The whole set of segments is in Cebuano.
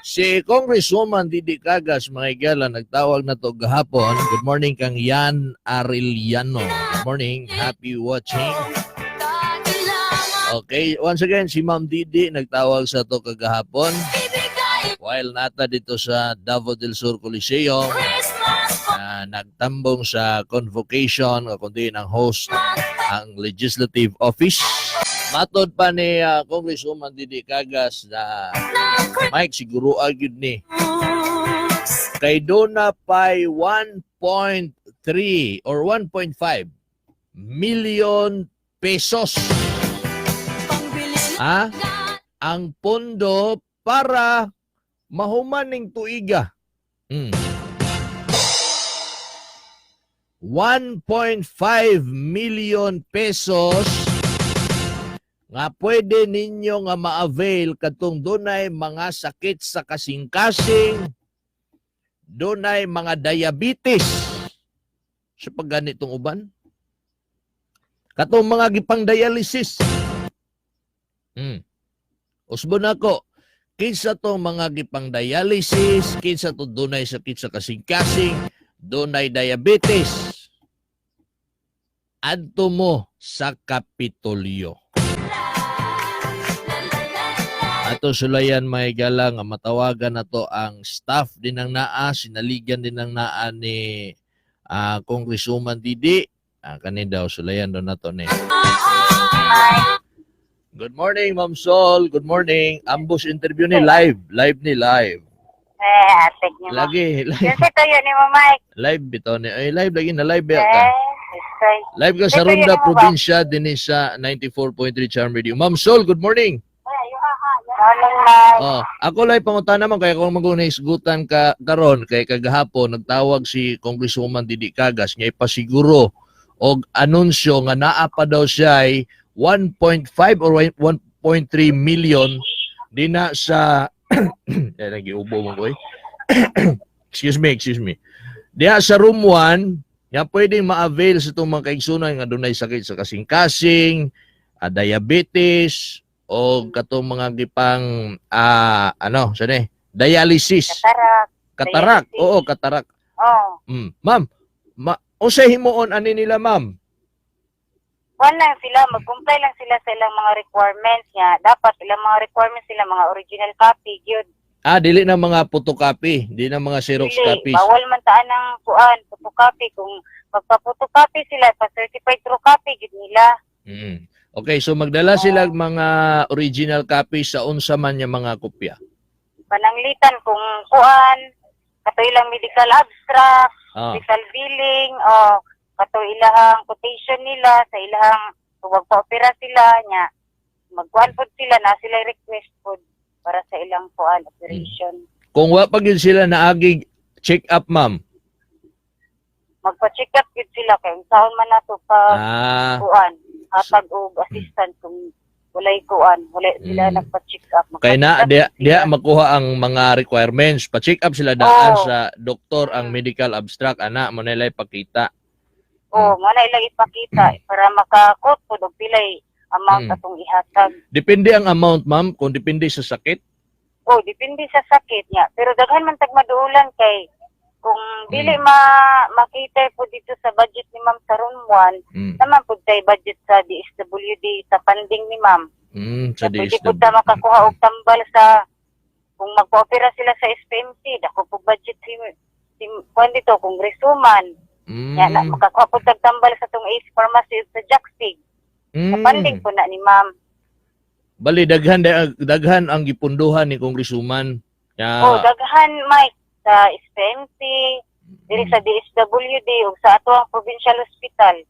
Si Congresswoman Didi Cagas, mga higala, nagtawag na to gahapon. Good morning kang Yan Arellano. Good morning. Happy watching. Okay, once again, si Ma'am Didi nagtawag sa to kagahapon while nata dito sa Davao del Sur Coliseum na nagtambong sa convocation kundi ang host ang Legislative Office. Matod pa ni Congresswoman Didi Cagas na Mike, siguro gyud ni kay duna pay 1.3 or 1.5 million pesos, ha, ang pondo para mahuman ning tuiga. 1.5 million pesos nga pwede ninyo nga ma-avail katong dunay mga sakit sa kasing-kasing, dunay mga diabetes sa pagganitong uban, katong mga gipang dialysis. Usbon ako, kinsa tong mga gipang dialysis, kinsa to dunay sakit sa kasing-kasing, dunay diabetes, adto mo sa Kapitolyo. Ato sulayan, may gala, nga matawagan na to ang staff din ang naa, sinaligan din ang naa ni Congresswoman Didi. Kani daw sulayan do nato ni. Good morning, Ma'am Sol. Good morning. Ambush interview ni live, live ni live. Eh, atik niyo mo. Lagi live, Yun si tuyo ni mo, Mike. Live bitaw ni. Ay, live lagi na live ba ka? Eh, isay. Live ka sa Ito yun Ronda mo ba? Probinsya din sa 94.3 Charm Radio. Ma'am Sol, good morning. Morning, Mike. Oh, ako lang pangutana man kay kung maguna isgutan ka karon kay kagahapon nagtawag si Congresswoman Didi Cagas nga ipasiguro og anunsyo nga naa pa daw siya ay 1.5 or 1.3 million dina sa eh, nagiubo mo ko eh. Excuse me, excuse me. Diha sa room 1 nga pwedeng ma-avail sa itong mga kaigsunan nga dunay sakit sa kasing-kasing, diabetes, o katong mga gipang ano, saan dialysis, Katarak. Katarak. Dialysis. Oo, katarak. Oh. Ma'am, unsay himuon ani nila, ma'am? Kuan lang sila, mag-comply lang sila sa ilang mga requirements niya. Dapat ilang mga requirements sila, mga original copy, gyud. Ah, dili na mga photocopy, dili na mga Xerox Dili, copies. bawal man taan ng kuan, photocopy. Kung magpa-photocopy sila, pa-certified true copy, gyud nila. Okay, so magdala sila og mga original copies sa unsa man nga mga kopya. Pananglitan kung kuan, kato ilang medical abstract, medical billing, o kato ilahang quotation nila sa ilahang kung magpa-opera sila nya, magkuan pod sila na sila request pod para sa ilang kuan operation. Kung wa pa gyud sila naagig check up, ma'am. Magpa-check up gyud sila kay unsaon man nato pa kuan hatag og assistant kung walay kuan, wala sila nagpa-check up. Kay na Magpa-check up diha, sila. Diha makuha ang mga requirements. Pa-check up sila daan sa doktor, ang medical abstract ana mo nila ipakita. Oh, mo na ilang ipakita para maka-quote pod og pilay amount atong ihatag. Depende ang amount, ma'am, kung depende sa sakit. Oh, depende sa sakit niya. Pero daghan man tag maduulan kay kung dili makita po dito sa budget ni ma'am sa room 1, naman pud tay budget sa DSWD sa funding ni ma'am. Sa Sa pwede pud DSWD. ta makakuha og tambal sa kung magpa-opera sila sa SPMC, dako po budget si kuan dito congresswoman. Ya na makakuha pud tag tambal sa tong Ace Pharmacy ug sa Jacksig. Sa funding po na ni ma'am. Bali daghan daghan ang gipunduhan ni Congresswoman. Ya, Oh, daghan, Mike, sa SPMC, diri sa DSWD ug sa atoang provincial hospital.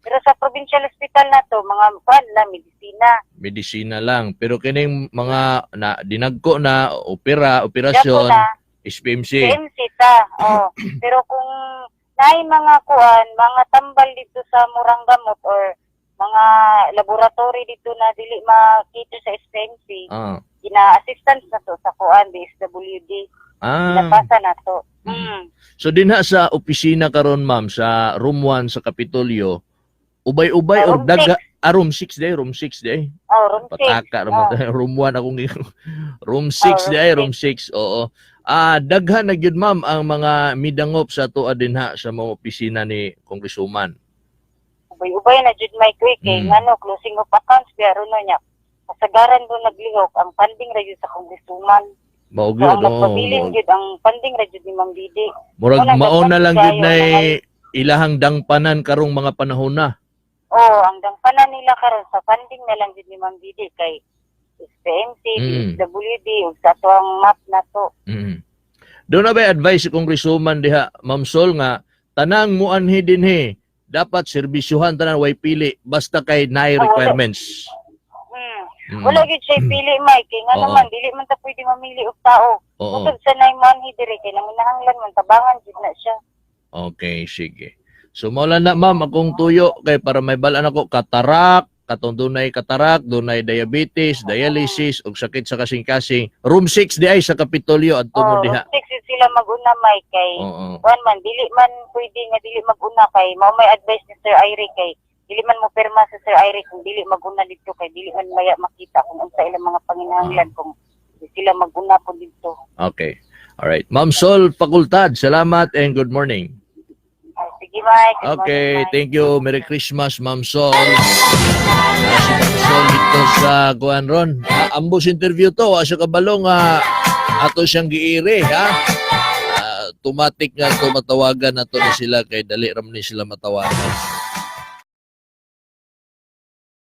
Pero sa provincial hospital na to, mga kuan lang, medisina. Medisina lang. Pero kining mga na dinagko na opera, Dako operasyon, na, SPMC. PMC ta. Oh. Pero kung naay mga kuan, mga tambal dito sa murang gamot or mga laboratory dito na dili makita sa SPMC, gina-assistance na to sa kuan DSWD. Ginapasa na to. So dinha sa opisina karon, ma'am, sa room 1 sa Kapitolyo, ubay-ubay Sa or room daga Ah, room 6 diay, room 6 diay. Oh, room 6. Pataka ra man Oh. room 1 akong room 6 Oh, diay, room room 6. Oo. Ah, daghan na gyud, ma'am, ang mga midangop sa atoa dinha sa mga opisina ni Congresswoman. Ubay-ubay na jud, Mike, uy, kay ngano closing of accounts biya na niya. Kasagaran do naglihok ang funding ra jud sa congresswoman. Mao So, gyud, ang oo. nagpabilin jud ang funding ra jud ni Ma'am Didi. Murag Wala, mao na daghan lang gyud kayo na mga- ilahang dangpanan karong mga panahon na. Oh, ang dangpanan nila karon sa funding na lang jud ni Ma'am Didi kay SPMC, DSWD ug sa atoang map na to. Doon na ba advice si Congresswoman diha, Ma'am Sol, nga tanang muanhi dinhi dapat serbisyuhan tanan, way pili, basta kay naay Oh, wala. requirements? Wala gyud siya pili, Mike, kay nga naman dili man ta pwede mamili og tao. Bukod sa nay money diri kay nanginahanglan man tabangan jud na siya. Okay, sige. So mao lang na, ma'am, akong tuyo kay para may balan ako katarak, katong dunay katarak, dunay diabetes, dialysis ug sakit sa kasing-kasing. Room 6 di ay sa Kapitolyo adto mo Oh, diha. room 6 jud sila mag-una, Mike, kay kuan man dili man pwede nga dili mag-una kay mao may advice ni Sir Irie kay dili man mo pirma sa Sir Irie kung dili mag-una didto kay dili man maya makita kung unsa ilang mga panginahanglan kung di sila mag-una po didto. Okay. All right. Ma'am Sol Fakultad, salamat and good morning. Ay, sige, Mike. Good Okay, morning, Mike. thank you. Merry Christmas, Ma'am Sol. Si Ma'am Sol dito sa kuan ron. Ambos interview to, wa siya kabalo nga ato siyang giiri, ha. Automatic nga to matawagan nato ni sila kay dali ram ni sila matawagan.